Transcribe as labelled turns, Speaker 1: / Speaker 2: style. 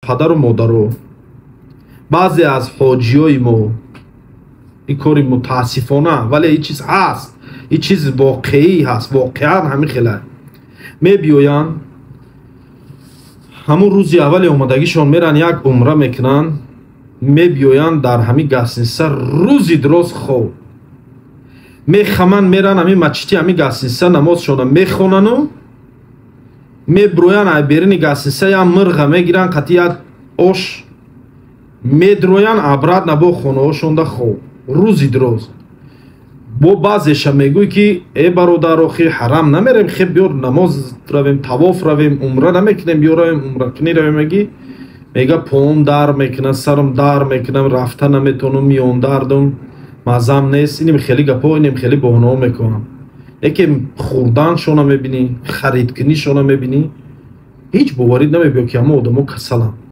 Speaker 1: Падару модаро, баъзе аз ҳоҷиёи мо ин кори, мутаассифона, вале ин чиз ҳаст, ин чиз воқеӣ ҳаст, воқеан ҳамин хела мебиёянд. Ҳамун рӯзи аввали омадагишон меран, як умра мекунанд, мебиёянд, дар ҳамин гостиница рӯзи дроз хоб мехаманд. Меран ҳамин мачити ҳамин гостиница, намозшона мехонану меброянд. Ай берини гостиница як мирға мегиранд, қати як ош медроянд, обратно бо хонаҳошонда хоб, рӯзи дроз. Бо баъзеша мегӯй, ки э бародар, охи ҳарам намерем, хеб, биёр намоз равем, тавоф равем, умра намекунем, биё равем, умракунӣ равем. Меги, мега: «Поом дар мекунад, сарам дар мекунам, рафта наметонам, миёндардум, мазам нест». Инем хеле гапҳо, инем хеле баҳонаҳо мекунам. Яке хӯрданшона мебинӣ, харидкунишона мебинӣ, ҳеҷ боварӣ намебиё, ки ҳама одамо касаланд.